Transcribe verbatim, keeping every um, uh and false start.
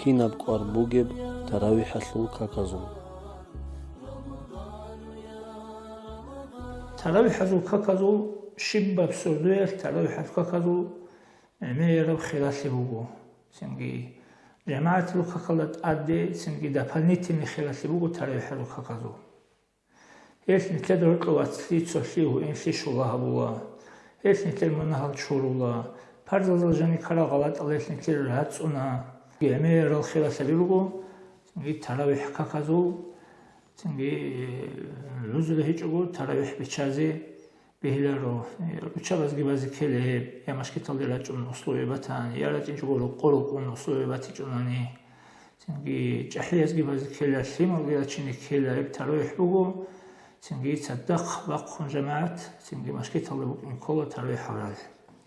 кинаб кӀвар бугеб таравихӀалъул каказул? ТаравихӀазул каказул щибаб сордоялъ таравихӀазул каказул гӀемераб хиралъи буго. Цинги жамагӀаталъул какалда тӀаде цинги дополнительный хиралъи буго таравихӀазул каказул. Гьелъ нилъеда гьоркьов вацлъи, цолъи, гьуинлъи щула гьабула. Гьелъ нилъер мунагьал чурула. Парзазул жани ккарал гъалатӀал гьелъ нилъер рацӀцӀуна. ГӀемерал хиралъаби руго, цинги таравихӀ каказул, цинги гӀузру гьечӀого таравихӀ биччазе бегьиларо. Руччабазги базе ккела гьеб, я машгиталде рачӀун условие батани, я рачӀинчӀого рокъо рукӀун условие батичӀунани. Цинги чӀахӀиязги базе ккела, лъималги рачине ккела, гьеб таравихӀ буго, цинги цадахъ бахъун жамагӀат, цинги машгиталда букӀин ккола таравихӀ гьарал.